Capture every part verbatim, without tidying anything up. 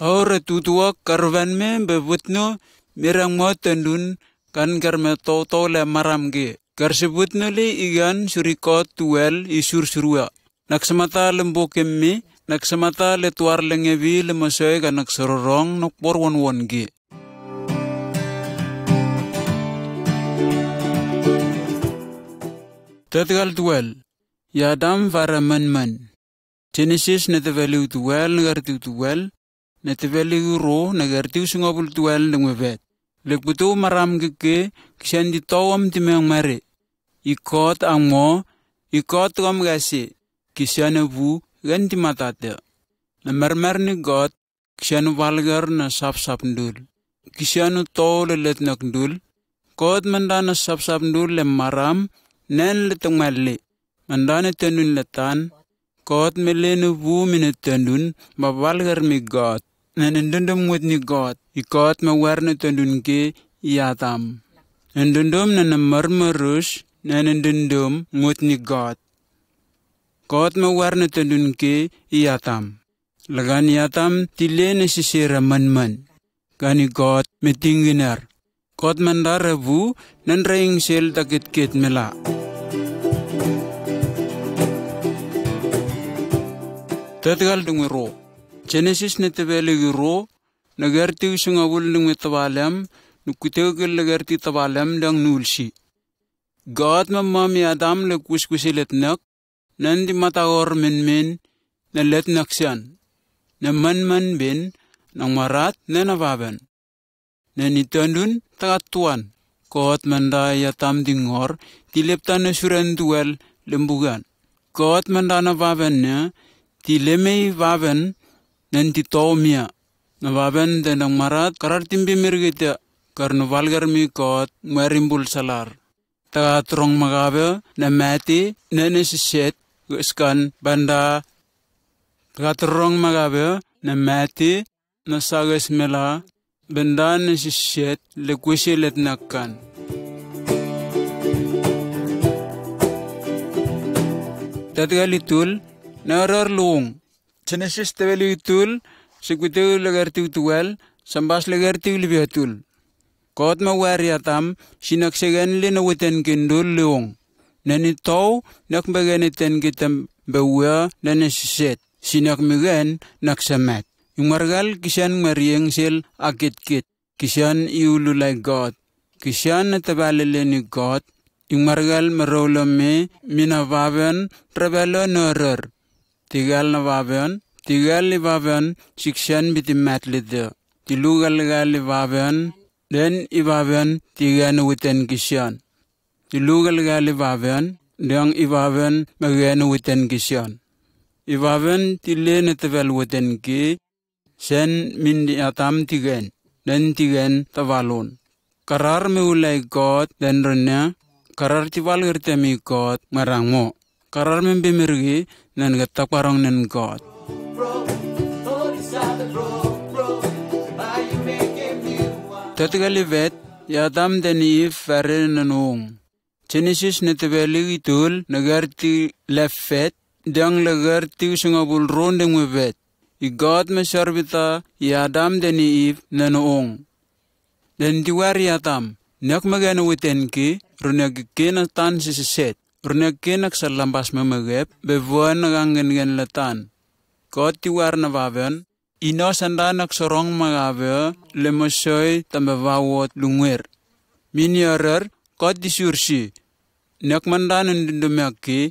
Aore tutuak karvan me be vutno mirang mo tendun kan karme toto le maram ke. Karsebutno le igan suri kot tuel i sursurua. Naksamata le mbokem me, naksamata le tuar le ngevi le mosoi ka naksororong nokpor wonwon ke. Tetkal tuel, i Adam vare menmen. Jenesis ne tebeli tuel, ne garti tuel, ne tebeli ro, ne garti sungabul tuel, ne ngwebet. Lekbutu maram keke, kisian di towam ti meng mare. I kot ang mo, i kot towam gasi, kisian ebu, gan ti matate. Ne mermer ni kot, kisian valgar ne sapsap ndul. Kisian u tow le letnak ndul. Kot menda ne sapsap ndul le maram, nen le tengmali. Menda ne tendun le tan. Kot mele ne bu mi ne tendun, ba valgar mi kot. Nen endendem ngut ni kot. I kot me war ne tendun ke i Adam. Endendem nen mermerus, nen endendem ngut ni kot. Kot me war ne tendun ke i Adam. Lagan i Adam tile ne sisera menmen. Gani kot me tinginer. Kot menda rebu nen reing sel takit kit mela. Tetkal dungero. Jenesis ne tebeli ro, ne garti sungabul dungwe tawalem, ne kutekel le garti tawalem dang nulsi. Kot me mami Adam le kuskusi letnak, nen di matagor menmen, ne letnak sian. Ne menmen ben, nang marat, ne na vaven. Ne ni tendun, takatuan. Kot menda i Adam di ngor, ti leptan ne suren tuel, lembugan. Kot menda na vaven ne, ti leme i vaven, nen ti tomia. Na vaven de nang marat, karar timbi mirgita, karno valgar mi kot, merimbul salar. Takatrong magave, na mati, ne ne siset, geskan, benda. Takatrong magave, na mati, na sages mela, benda ne siset, le kusi letnak kan. Tetkal itul, na rar luong. Jenesis tebeli itul, sikutiu le gartiu tuel, sambas le gartiu libiatul. Kot me war i Adam, sinak segen le ne weten ke ndul luong. Ne ni tow, nak begen iten ke tem bewea, ne ne siset. Sinak megen, nak semet. Ingmargal kisian marieng sel akit kit. Kisian i ululai kot. Kisian ne tebalele ni kot. Ingmargal merolome, mi na vaven, rebelo norer. Tigal na vaven, tigal i vaven, siksian biti matlite. Tilugalgal i vaven, den i vaven, tigan weten kisian. Tilugalgal i vaven, dang i vaven, megen weten kisian. I vaven, tile ne tebal weten ki, sen mindi Adam tigen, den tigen tabalon. Karar me ulai kot, den rene, karar tibal gerte mi kot, marang mo. Karar me bemergi, nen geta parong nen kot. Tetkal i vet, i Adam den i Iv vare nen ong. Jenesis ne tebali itul, ne garti lefet, dang le garti sungabul ron deng mebet. I God me sarbita, i Adam den i Iv, nen ong. Den tiwar i Adam, nek megen weten ki, runek kena tan seseset, runek kena ksa lambas memegep, bevan naganggen-gen letan. God tiwar na vaven, ino sanda nak sorong magave, lemosoi tambe vawot lungwer. Min yorer, God di sursi, nek mandan undundum aki,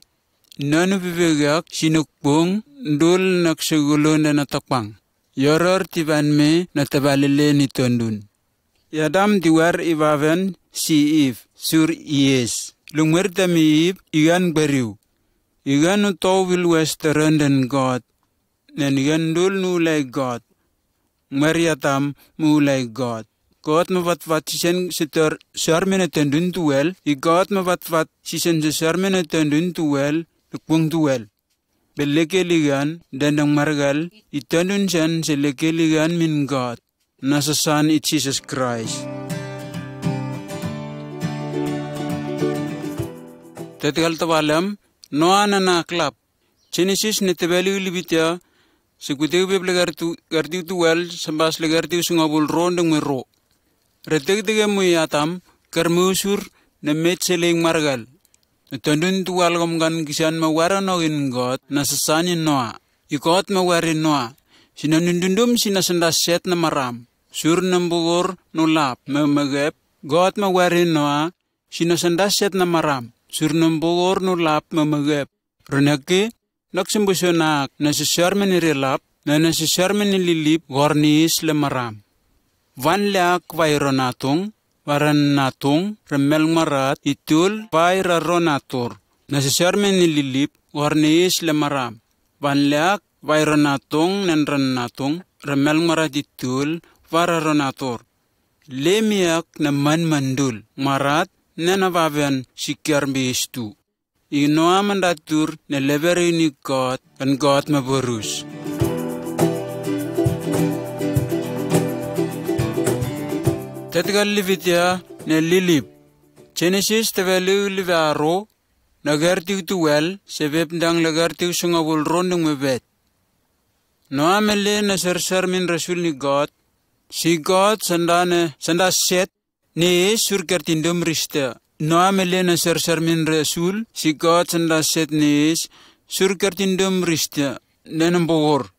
nanu bibegak sinukbung, dul nak segulun dan atakpang. Yorer tiban me na tebalele ni tondun. I Adam tiwar i vaven si Iv, sur ies. Lungwer tami Iv, igan beriu. Igan utou vil wes terenden God. Nen igan dul nu ulai God. Mari Adam mu ulai God. God me vatvat sisen seter sermene tendun tuel. I God me vatvat sisen se sermene tendun tuel. Lukbung tuel. Belekeligan, dendang margal, i tendun sen selekeligan min God. Na sasan i Jesus Christ. Tetkal tabalem, Noa nana klap. Jenesis ne tebali libitia, sikuteu beb le keretiw, keretiw tuwel, sambas le keretiw singapul ro ndengwe ro. Retektek e moi Atam, kermosur, ne met sele margal. Ne tendun tuwal kom kan kisan mawara no in God, na sasan i Noa. I God mawari Noa. Sinanundundum sina sandaset na maram. Sur nembogor no lap, me, megep. God mawari Noa, sina sandaset na maram. Sur nembogor no lap, me, megep. Roneke, nak semboso nak, na sesar menirelap, na, na sesar menililip, gornis le maram. Van leak vai ronatong, varan natong, remel marat, itul, vai ra ronator. Na sesar menililip, gornis le maram. Van leak vai ronatong, nen ronatong, remel marat itul, vara ronator. Lemeak na manmandul, marat, nen avaven sikar bistu. I Noa mandatur ne leber i ni God, kan God mabarus. Tetekal livetia ne lilip. Jenesis tebeliu live aro, na keretiw tuwel, sebeb ndang le keretiw singapul ro ndengwe bet. Noa mele na sersar min resul ni God, si God sanda ne, sandaset, nes sur kertindom rista. Noa mele na sersar min resul, si God sandaset nes sur kertindom rista, nen embogor.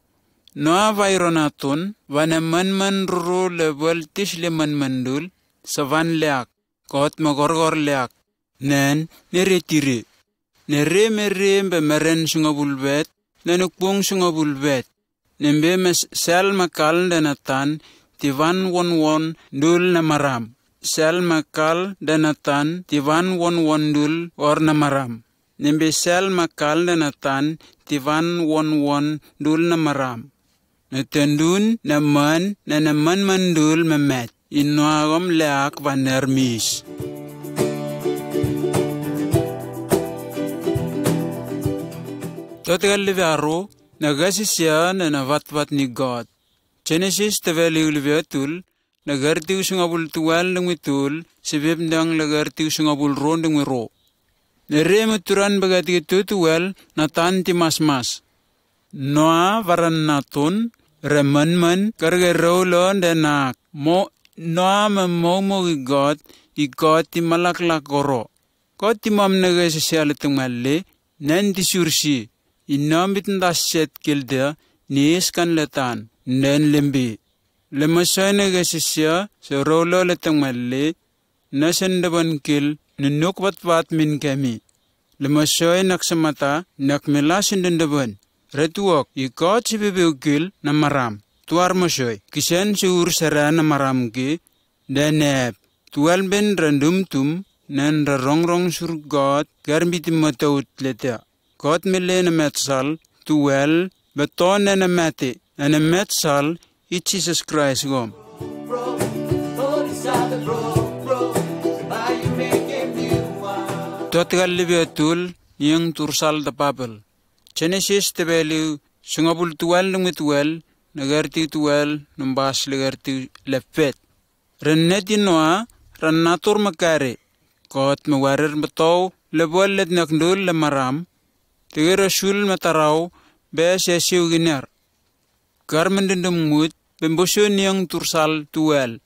Noa vai ronaton, vane manman roro le bal tis le manmandul, sa van leak, God magorgor leak, nen, ne retire. Ne re mere mbe meren singapul bet, nen ukpung singapul bet. Nembe mes-, sel makal ndenatan, tivan wonwon dul na maram. Sel makal ndenatan, tivan wonwon dul or na maram. Nembe sel makal ndenatan, tivan wonwon dul na maram. Ne tendun, ne man, ne, ne manmandul memet. I Noa gom leak vaner mis. Tetekal live aro, na gasisia, ne, na vatvat ni God. Jenesis tebeliu live tul, na keretiw singapul tuwel ndengwe tul, sebeb ndang le keretiw singapul ro ndengwe ro. Ne re muturan begat ke tutuwel, natan timasmas. Noa varan naton, re manman, kerge rolo ndenak. Mo, Noa me momo i God, i God timalaklak oro. Kot timam ne gesisia le tengmalle, nen tisursi, i nambit ndaset kilda, nes kan letan, nen lembi. Lemosoi ne gesisia, se rolo le tengmalle, ne sendaban kil, ne nuk vatvat min kemi. Lemosoi nak semata, nak mela sendaban. Retuok, i Kot si bebeu kil, na maram. Tuar mosoi, kisen si ur sera na maram ki, Deneb, tuwel ben rendumtum, nen rerongrong sur God, kermit mataut leta. God mele ne metsal, tuwel, beton ne mete, ne metsal, i Jesus Christ gom. Tot kal libe tul, niang tursal da Babel. Genesis tebeliu, singapul tuwel nung tuwel, negerti tuwel, numbas legerti lepet. Renet i Noa, ren natur mekare. Kot mewarer betou, lebol let nekndul le maram. Teger asul metarau, bes esiu giner. Kar mendendem ngut, bemboso niang tursal tuwel.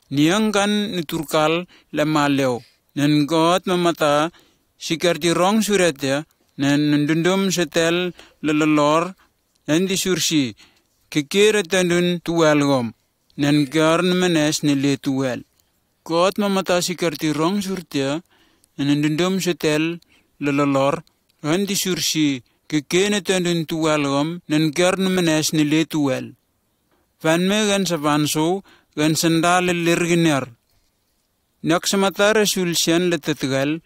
Niang kan ni turkal le maleu. Nen God memata, sikar di rong surete, nen nendendem setel le lelor, nen di sursi, kekere tendun tuwel gom. Nen gar ne menes ne le tuwel. God memata sikar di rong surte, nen dundum setel le lelor, ren di sursi, kekene tendun tuwel gom, nen gar ne menes ne le tuwel. Van me gan sa vanso, gan senda le lergener. Nak semata resul sian le tetegal,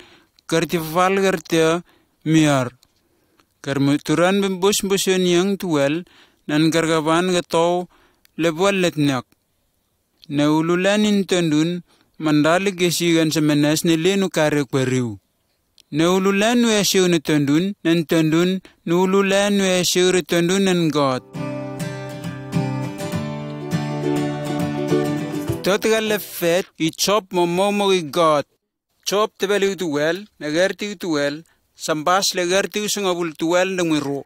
kar di fal gerte miar. Kar muturan bembos boso niang tuwel, nen gargaban getou le bual let nak. Ne ululen in tendun, mandali gesi gan semenes ne lenu kare kweriu. Ne ululen nu esiu ne tendun, nen tendun, ne ululen nu esiu re tendun nen God. Tot kal lefet, i Job momomo i God. Job tebeliu tuwel, negerti tuwel, sambas legerti singapul tuwel nung iru.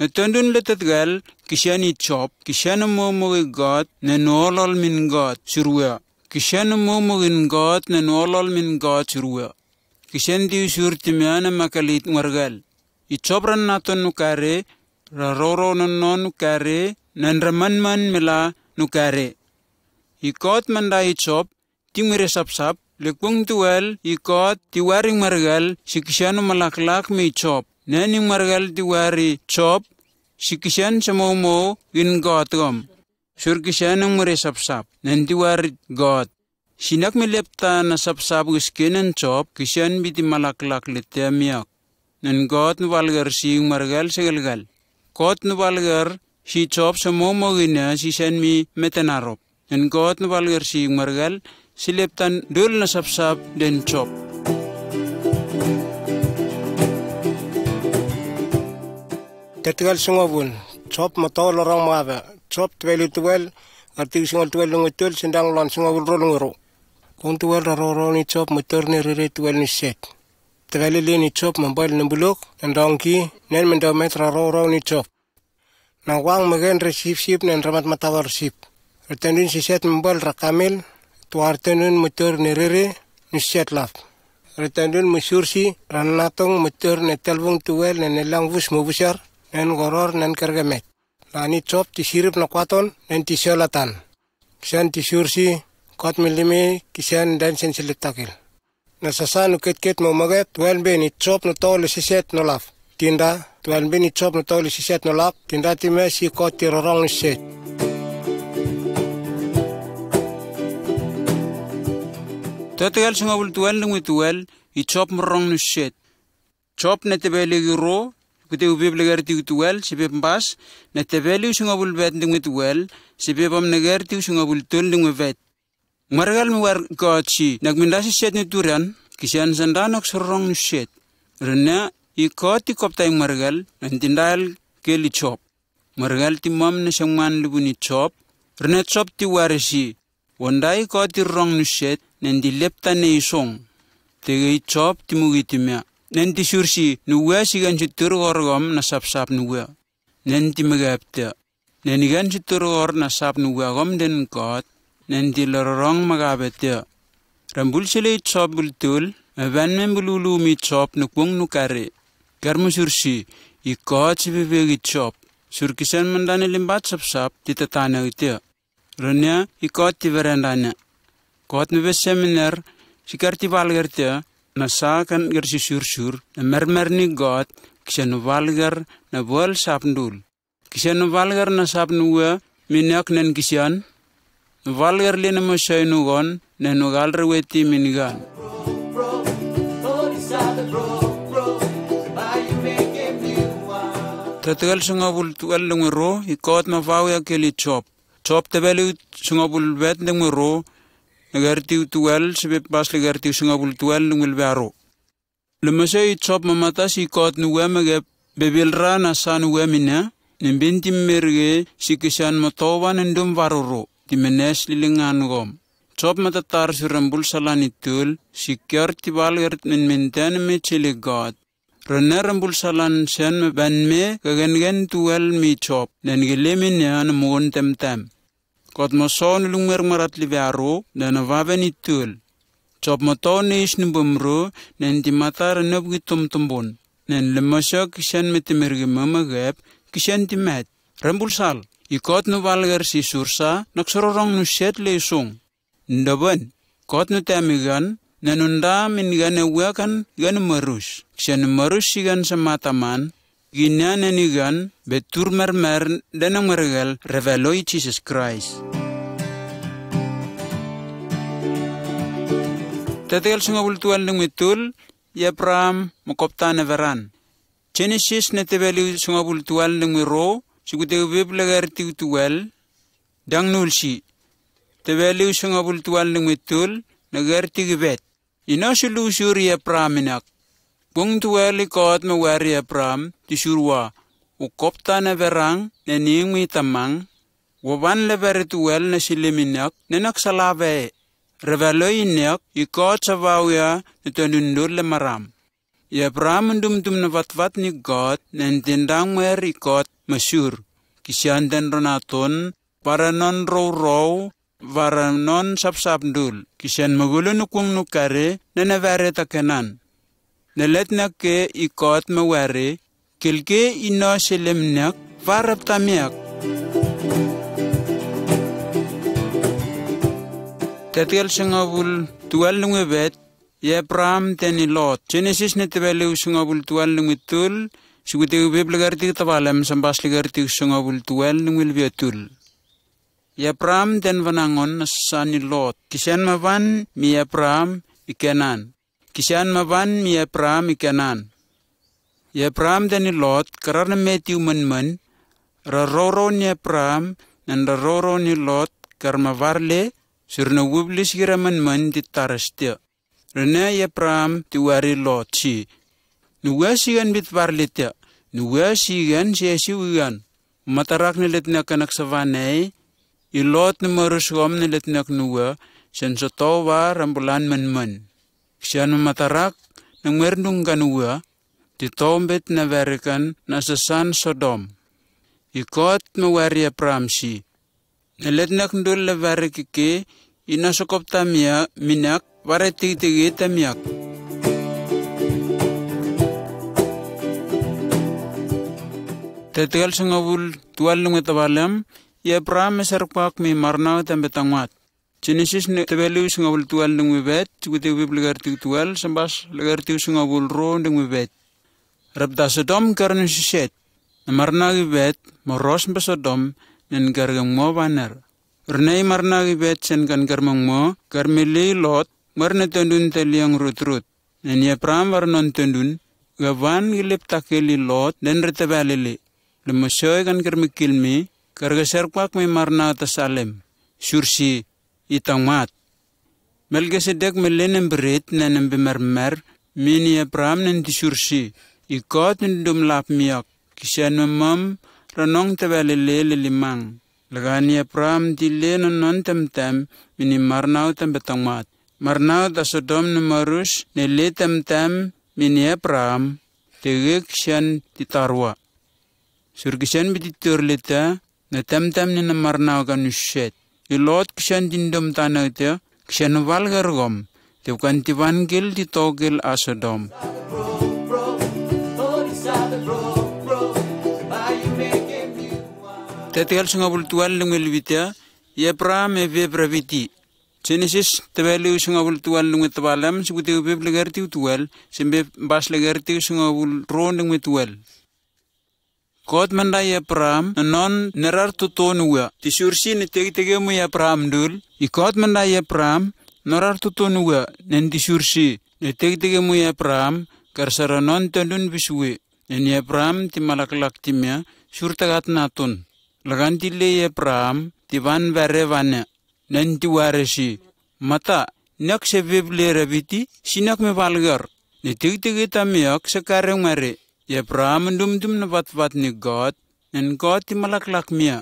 Notondun le tetkel, kisyan i Job, kisyan momok i God, ne olol min God, surua. Kisyan momok in God, ne olol min God, surua. Kisyan di sur ti mia ne makalit ngwargal. I Job ra naton nukare, ra roro nono nukare, ne ra manman mela nukare. I God manda i Job, ti ngwire sapsap, le kung tuwal, i God, ti wari ngwargal, si kisyan malaklak mi Job. Nani ngwargal ti wari Job, si kisyan sa momok in God om. Sur kisyan ngwire sapsap, nani ti wari God. Sinak milepta na sapsap uske nan Job, kisyan biti malaklak le te miak. Nan God nu valgar si ngwargal segalgal. God nu valgar si Job sa momok ina si sen mi metenarop. Nan God nu valgar si ngwargal si leptan dul na sapsap den Job. Tetkel sungabun, Job moto lorong mabe. Job tebeli tuwal, artik sungabun tuwal lungwe tuwal, sendang lon sungabun ro lungwe ro. Kung tuwal ra roro ni Job motor ne rere tuwal ni set. Tebeli le ni Job mambal nembulok, nendong ki, nen mendomet ra roro ni Job. Na wang megen re sip sip nen remat matawar sip. Retendun si set mambal ra kamel, tuar tendun motor ne rere, ni set lap. Retendun mesursi, ra natong motor ne telbong tuwal ne nelang vus mobusar, nen goror nen kergemet. Nani Job ti sirip na kwaton, nen ti selatan. Kisyan ti sursi, kot melime, kisyan dan sen seletakil. Na sasa nu ketket mo maget, tuwal be ni Job no tole siset no lap. Tinda, tuwal be ni Job no tole siset no lap, tinda ti mesi kot ti rorong ni set. Tetkel sungabun tuwal lungwe tuwal, i Job mororong ni set. Job ne tebeli ki ro, kute ubib legar ti tuwal, sibeb mbas, ne tebeli sungabun bet lungwe tuwal, sibeb am negar ti sungabun tol lungwe bet. Ngwargal mi war God si, nak minda si set ni turan, kisyan sanda nak sorong ni set. Rene, i God ti koptai ngwargal, nan tindal keli Job. Ngwargal ti mam ne sangman lubuni Job, rene Job ti warisi, wandai God ti rong ni set, nen ti leptan ne isong. Tege i Job ti mugi ti mea. Nen ti sursi, nuwe si gan si turgor gom na sapsap nuwe. Nen ti megapte. Nen i gan si turgor na sap nuwe gom den God, nen ti lororong megapte. Rembul sele i Job bultul, meban men bululu mi Job nukbung nukare. Gar musursi, i God si bebegi Job. Sur kisyan mendane limbat sapsap, ti tatane ite. Rene, i God ti verendane. God mebese mener, si gar ti valgar te, na sa kan gar si sursur, na mermer ni God, kisyan valgar, na bol sap ndul. Kisyan valgar na sap nuwe, minak nen kisyan, valgar le na masai nugon, nen ugal reweti minigan. Tetkel sungabun tuwal lungwe ro, i God mavawia keli Job. Job tebeli sungabun bet lungwe ro, negar ti tuwal, sibeb mbas legar ti sungabun tuwal lungwe lbe aro. Lemese i Job mamatas i God nuwe megep, bebil ra na sa nuwe mine, nemben ti merge, si kisyan motowan endum varoro, ti menes lilingan gom. Job matatar si rembul salan i tul, si kiar ti valgar nen menten me chili God. Rene rembul salan sen meban me, gagangan tuwal mi Job, nen gele mine na mugun temtem. Kot moso nu lungmer marat libe aro, nen avaven i tul. Job moto ne is nu bumru, nen ti mata renop gi tumtumbun. Nen lemese kisyan me ti merge memegep, kisyan ti met. Rembul sal, i God nu valgar si sursa, nak sororong nu set le isung. Ndaban, God nu tamigan, nen unda minigan ewe kan gan marus. Kisyan marus si gan sa mataman, ginia nen i gan, betur mermer, dena mergel, revelo i Jesus Christ. Tetkel sungabun tuwal lungwe tul, i Abraham, mokopta na veran. Genesis ne tebeli sungabun tuwal lungwe ro, sikuti bib legar ti tuwal, dang nulsi. Tebeli sungabun tuwal lungwe tul, negar ti gibet. Ino si lusur i Abraham inak. Bung tuwal i God mawari Abraham, ti surwa, u kopta na verang, na ning mi tamang, wawan lebar tuwal na sile minak, nenak salave. Revelo inak, i God sa vawia, na tonundul le maram. I Abraham ndumdum na vatvat ni God, neen tindang mer i God masur. Kisian den ronaton, varanon rorou, varanon sapsap dul. Kisian magulo nukung nukare, neen a vare ta Kenan. Naletinak ke i God maware, kelke ino selem nek, varap ta miak. Tetikel sangabul tuwal lungwebet, i Abraham ten i Lot. Jenesis ne tebaliu sangabul tuwal lungwetul, sukute ubeb legartik tawalem sambas legartik sangabul tuwal lungwelbiatul. I Abraham ten vanangon na sasan i Lot. Kisian maban mi Abraham i Kenan. Kisian maban mi Abraham i Kenan. I Abraham ten i Lot, karar na meti u menmen, rarorou ni Abraham, neen rarorou ni Lot, kar mavarle, sur na wublis kira menmen ti taras tia. Rene i Abraham ti wari Lot si. Nuwa si gan bit varle tia. Nuwa si gan si esi wigan. Matarak naletinak kanak savanei. I Lot na marus kom naletinak nuwa. Sen sotowa rambulan menmen. Kisian matarak na ngwerdung kan nuwa. Ti tombet na varikan na sasan Sodom. I God mawari Abraham si. Naletinak ndul le vare kiki, ino sokop ta miak, minak, vare tigtigi ta miak. Tetikel sangabul tuwal lungwe tawalem, i Abraham mesarpak mi Marnau tembe tangwat. Jenesis ne tebaliu sangabul tuwal lungwebet, sukute ubeb legartik tuwal, sambas legartik sangabul ro lungwebet. Rap ta Sodom kar nu siset. Na Marnau ibet, moros mpe Sodom, neen kar kemmo baner. Rene i Marnau ibet sen kan kar mengmo, kar mele i Lot, marne tondun ta liang rutrut. Neen i Abraham varanon tondun, gavan gilip takel i Lot, neen rete balele. Lemosoi kan kar mekilmi, kar kesarpak mi Marnau ta Salem. Sursi, i tangwat. Melkisedek mele neen berit neen embe mermer, mi ni Abraham neen ti sursi, i God neen dum lap miak, kisian mamam, ranong tebelele le limang. Lagan i Abraham ti le nonon temtem, mi ni Marnau tembe tangwat. Marnau ta Sodom na marus, ne le temtem, mi ni Abraham, tegek kisian ti tarwa. Sur kisian bi ti tur le ta, na temtem ne na Marnau kan uset. I Lot kisian ti ndom tana tia, kisian val gargom. Tep kan ti vangel ti togel a Sodom. Tetikel sangabul tuwal lungwelbitia, i Abraham e vebra biti. Jenesis tebaliu sangabul tuwal lungwe tawalem, sukute ubeb legartik tuwal, sembe bas legartik sangabul ro lungwe tuwal. God manda i Abraham, nonon nerar toton uwa. Ti sursi ne tegtege mo i Abraham dul. I God manda i Abraham, nerar toton uwa. Neen ti sursi, ne tegtege mo i Abraham, kar saranon tondun biswe. Neen i Abraham ti malaklak timia, sur tagat naton. Lagan ti le i Abraham, ti van vare vane. Neen ti ware si, mata, nak se vebra le rabiti, sinak me valgar. Ne tegtege ta miak se kare ngare. I Abraham dumdum na vatvat ni God, neen God ti malaklak mia.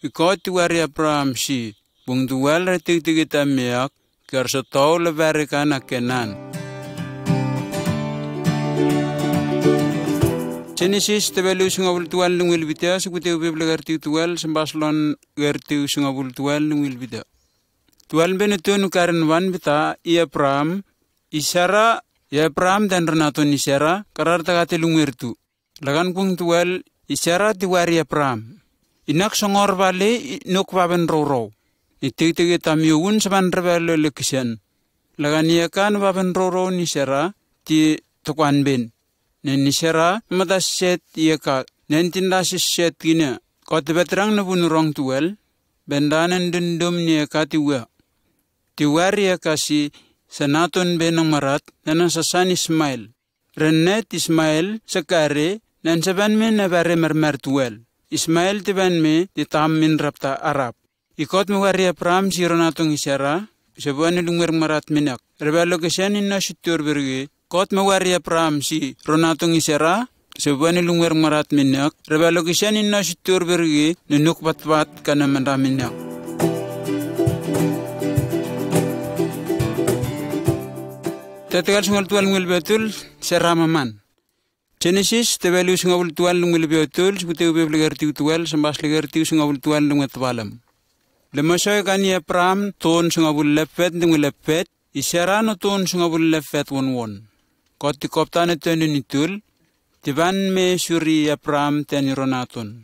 I God ti ware Abraham si, bung tuwal re tegtege ta miak, kar sotou le vare kan a Kenan. Jenesis tebaliu sangabul tuwal lungwelbitia, sukute ubeb legartik tuwal, sambas legartik sangabul tuwal lungwelbitia. Tuwal mbe ne tonu karen van bita, i Abraham, i Sara, i Abraham dan renaton i Sara, karar tagat e lungwertu. Lagan kung tuwal, i Sara ti wari Abraham. Inak songor vale, inok vaben rorou. Ne tegtege ta miogun saban rebalo le kisian. Lagan i Ekan vaben rorou ni Sara, ti tokuan ben. Neen i Sara, mata set i Ekan, neen tinda si set kina, kotebet rang na bunu rong tuwal, benda neen dundum ni Ekan ti wa. Ti wari Ekan si, senaton ben nang marat, neen a sasan Ismael. Rene ti Ismael, se kare, neen se ben me na vare mermer tuwal. Ismael ti ben me, ti tam min rap ta Arab. I God mewari Abraham si renaton i Sara, se bane lungwer marat minak. Rebalo kisian ino si tur berge. God mewari Abraham si renaton i Sara, se bane lungwer marat minak. Rebalo kisian ino si tur berge, nunuk vatvat kana manda minak. Tatakal singapul tuwal lungil biyotul, Sera maman. Jenesis, tebeliw singapul tuwal lungil biyotul, sibutiw bib legertiw tuwal, sembas legertiw singapul tuwal lungil tuwalem. Lemosoy kan i Abraham toon singapul lepet lungil lepet, i Sera no toon singapul lepet wonwon. Kot i koptan e tendon itul, tiban me suri i Abraham ten i ro naton.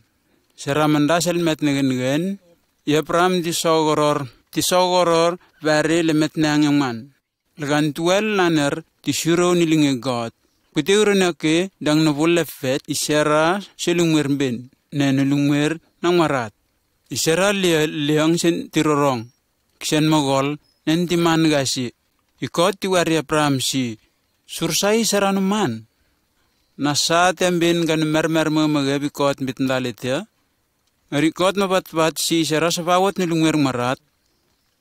Sera manda sel met negenegen, i Abraham di sogoror, di sogoror, bari lemet nang eman. Legan tuwal laner di suro ni linge God. Putiw ro nake dang no bo lepet i Sera selungwer ben, nene lungwer nang marat. I Sera le, lehang sen tirorong. Kisen mogol, nen timan gasi. I Kot tiwari Abraham si, sursa i Sera no man. Nasa temben kan mermer mo mageb i Kot mit ndalete. Eri Kot mabatbat si Sera sabawot ne lungwer marat.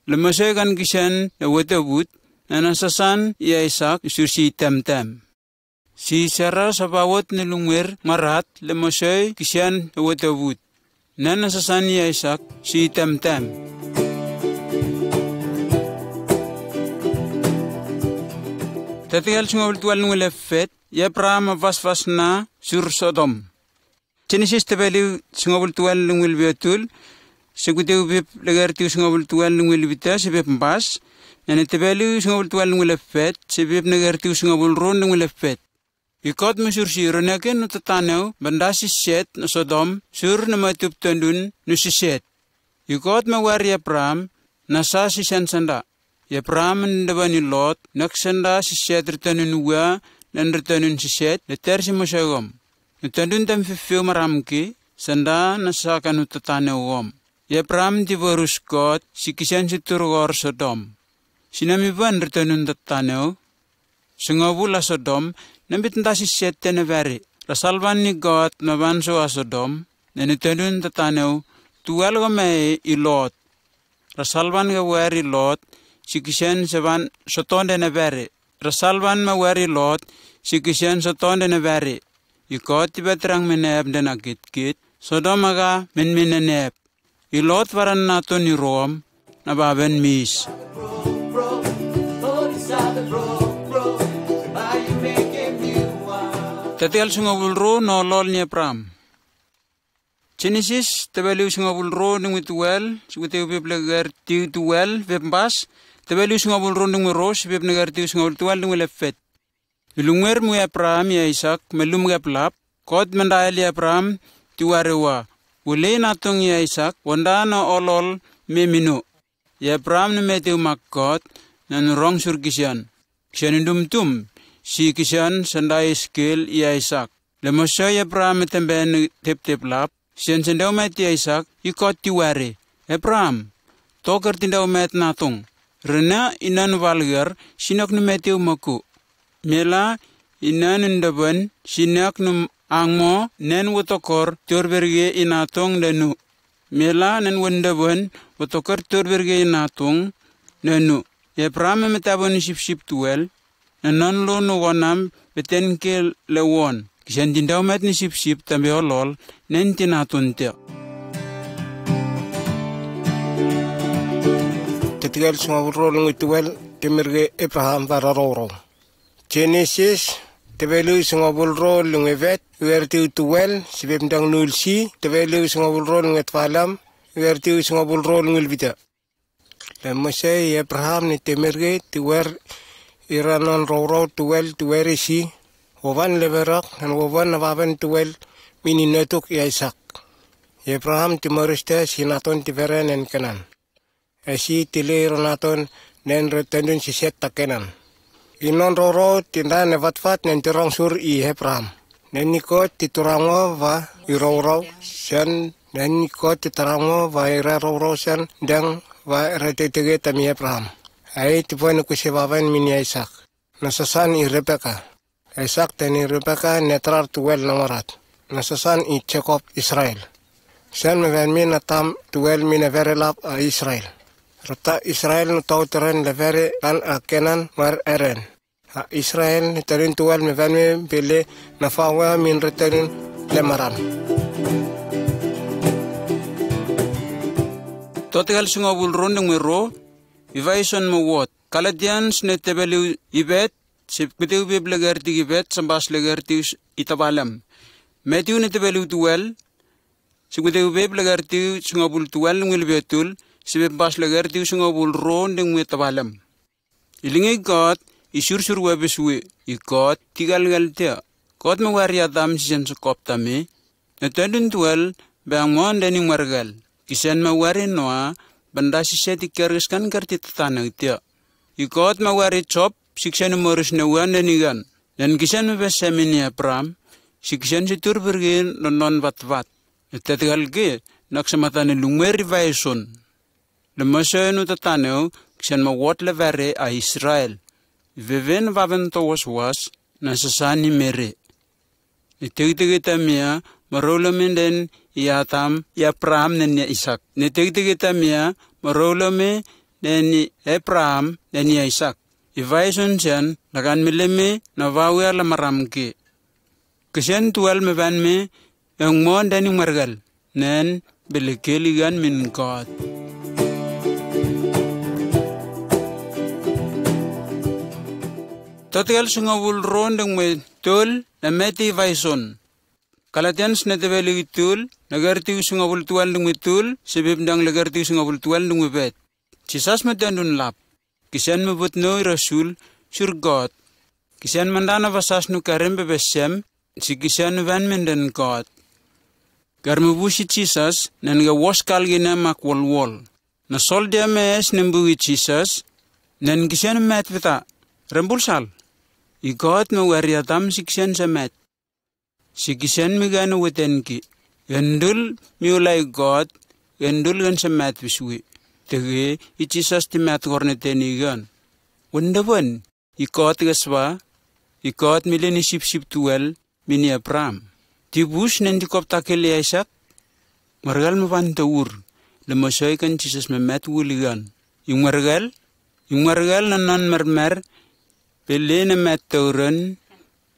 Lemosoy kan kisen e wetebut, nana sasan i Aisak, isu si temtem. Si Sera sabawot ne lungwer marat, lemosoy kisen e wetebut. Nana sasan i Aisak, si temtem. Tatakal singapul tuwal lungil lepet, i Abraham avasvas na sur Sodom. Jenesis tebeliw singapul tuwal lungil biyotul, sibutiw bib legertiw singapul tuwal lungil bita, sibib mbas, nene tebeliw singapul tuwal lungil lepet, sibib legertiw singapul ro lungil lepet. I Kot mesur si ro nake no tatanew, benda siset, no Sodom, sur no matup tendon, no siset. I Kot mewari Abraham, nasa sisen sanda. I Abraham ndebeni Lot, nak sanda siset ri tendon wa, nen ri tendon siset, leter si mosoy gom. No tendon tam fifiw maram ki, sanda nasa kan no tatanew gom. I Abraham di borus Kot, si kisen si turgor Sodom. Sina miban ri tendon tatanew, singapul a Sodom, nembit nda siset tene bari. Rasalban ni God maban so a Sodom, nene tendon tatanew, tuwal gome i Lot. Rasalban ga wari Lot, si kisen seban soton dene bari. Rasalban mewari Lot, si kisen soton dene bari. I Kot tiba terang menep dena kitkit, Sodom aga menmenenep. I Lot varan naton i rom, na baben mis. Tatakal singapul ro no lol ni Abraham. Jenesis, tebeliw singapul ro nung ituwal, sibutiw bib legertiw tuwal, bib mbas, tebeliw singapul ro nung ro, sibib legertiw singapul tuwal nung lepet. Ilungwer mo i Abraham i Aisak, melum geplap, Kot mendahil i Abraham, tiwari wa, wili natong i Aisak, wanda na olol, memino. I Abraham nemetew mak Kot, nene rong sur kisen. Kisen indumtum, si kisen sanda iskel i Aisak. Lemosoy i Abraham metemben teptep lap, Sien sendaw met i Aisak, i Kot tiwari, Abraham, tokor tindaw met natong. Rina inan valgar, sinak nu metew mako. Mela inan ndabon, sinak nu angmo, nen wotokor, torberge i natong danu. Mela nen wondabon, wotokor torberge i natong, danu. I Abraham metabon i sipsip tuwel, na non lo no wanam beten ke lewon. Kisen tindaw met ni sipsip tambe olol, nen tinaton tek. Tetekel singapul ro lungit tuwel, temirge Abraham vara roro. Jenesis, tebelu singapul ro lungit vet, iwer tiw tuwel, sibep ndang nul si, tebelu singapul ro lungit valam, iwer tiw singapul ro lungit vita. Lemesei Abraham ni temirge tiwer iranon roro tuwel tiwer isi, wovan leberok, nen wovan na vaven tuwel mini netuk i Aisak. Abraham timoriste si naton tiveren en Kenan. Esi tile ira naton nen retendun siset ta Kenan. Inon roro tinda ne vatvat nen tirong sur i Abraham. Nen ni Kot titurango va i roro sen, nen ni Kot titurango va ira roro sen, deng va ira tetege tami Abraham. Ai tivo ni kusi vaven mini Aisak. Na sasan i Rebeka. Aisak teni Rebeka netrar tuwel na marat. Na sasan i Jakob Israel. Sen meven mi na tam tuwel mi na verelap a Israel. Reta Israel nu tau teren levere kan a Kenan mar eren. A Israel ni terin tuwel meven mi bele na fawa min reterin lemaran. Totekel singapul ro nung mero, ivaison mewot. Galatians ne tebelu ibet, sipkuteu beb lekerti ki bet, sambas lekerti itapalem. Matiu ne tebeliu tuwel, sipkuteu beb lekerti sungabul tuwel nungil betul, sipembas lekerti sungabul ro nungil tapalem. Ilinge i Kot, isursur webes we, i Kot, tikalkal tia. Kot mewari Adam sisen sokop tame, ne tendun tuwel, bang mon deni margal. Kisen mewari Noa, banda sise tikerges kan kerti tatana tia. I Kot mewari Job, siksen morus ne wan deni gan. Nen kisen mebesem ini Abraham, siksen si tur bergen non non vat vat. Ne tetkal ke, nak sematane lumer i Vaison. Lemoso enu tataneu, kisen mawot levare a Israel. Veven vaven to waswas, na sasani mere. Ne tektek i Tamia, marolome nen i Adam, i Abraham nen i Isak. Ne tektek i Tamia, marolome nen i Abraham nen i Isak. I Vaison sen, lakan meleme, na vawea lamaram ke. Kisen tuwel mevan me, eng mon deni margal. Nen, bele keli gan min God. Tetkal sungabul ro ndeng me tul, na meti Vaison. Galatians ne tebeliu tul, lekerti sungabul tuwel ndeng me tul, sipembas lekerti sungabul tuwel ndeng me bet. Jisas me tendun lap. Kisen mebut no i rasul, sur God. Kisen manda na vasas nu karem bebesem, si kisen van menden God. Kar mebus i Jisas, nen ga wos kalgina mak wolwol. Na soldia mes nen bu i Jisas, nen kisen met beta, rembulsal. I God mewari Adam si kisen semet. Si kisen megan weten ki. Gendul miulai God, gendul gen semet biswi. Tege, i Jisas ti met korne teni gan. Wendaban, i God geswa, i God milen i sipsip tuwel, mini Abraham. Tibus nen tikop takel i Isak, margal mevan tawur, lemoso i kan Jisas memet wuli gan. I margal, i margal na non mermer, pele na met tawuren,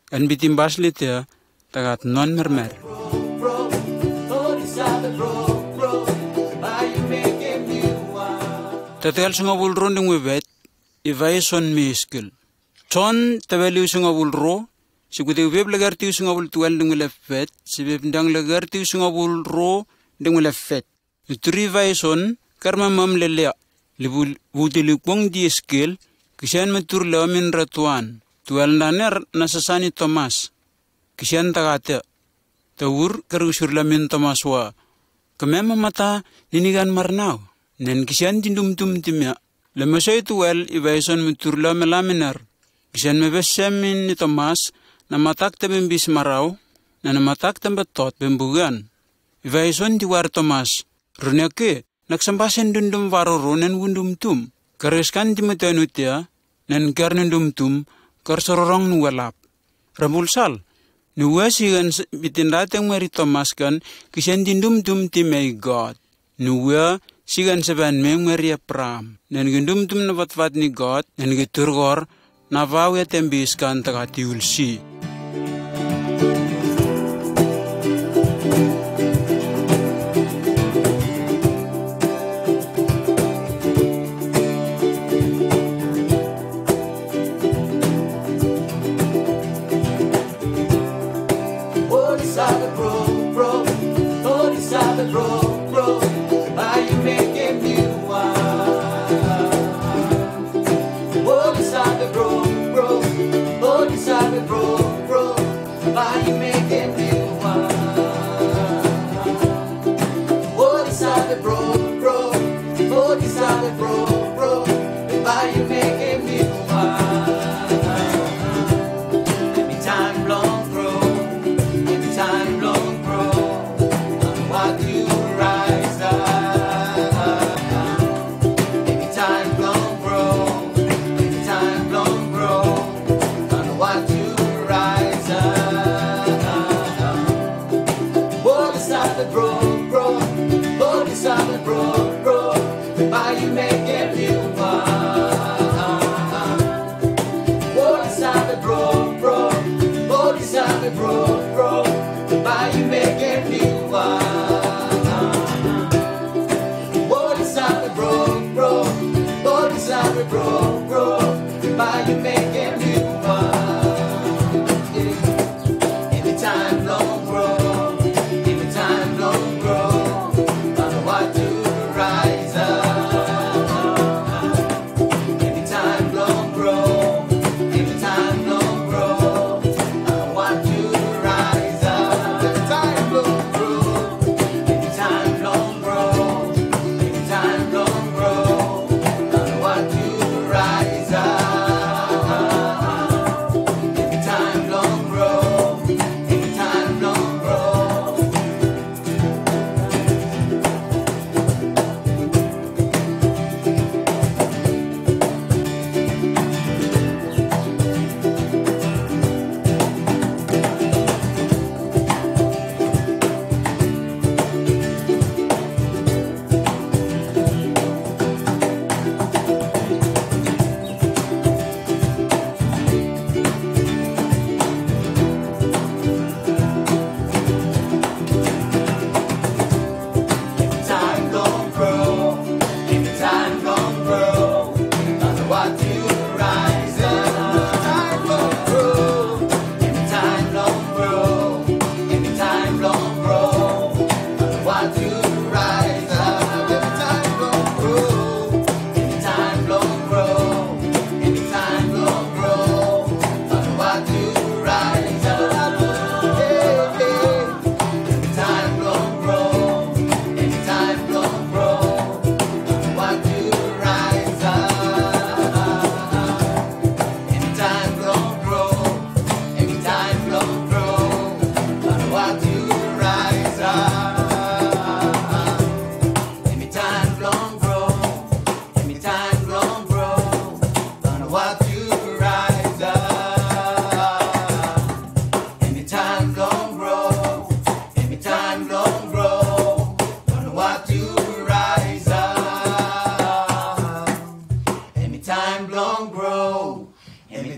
kan bitimbas litia, takat non mermer. Tetkal sungabul ro ndeng me bet, i Vaison me Iskil. Jon tebeliu sungabul ro, sipkuteu beb lekerti sungabul tuwel ndeng me lepet, sipembas lekerti sungabul ro ndeng me lepet. Nuturi Vaison, karmamam lelea, libu, butilikbong di Iskil, kisen metur leo min ratuan, tuwel naner na sasani Tomas. Kisen takate. Tawur kergusur leo min Tomas wa. Kememamata ninigan marnau. Nen kisen tindumdum timia. Lemoso i tuwel i Vaison metur leo melaminer. Kisen mebesem min ni Tomas, na matak tebembis marau, na na matak tebembetot bembugan. I Vaison tiwar Tomas. Runeke, nak sembas endundum varoro nen wundumdum. Kereskan timetenu tia, nen kernundumdum, kersororong nu welap. Rembulsal, nu we sigan se-, bitindateng meri Tomas kan, kisen tindumdum timei God. Nu we sigan seban me meri Abraham. Nen gendumdum na vatvat ni God, nen geturgor, na vawea tembis kan takati ulsi.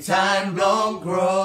Time don't grow.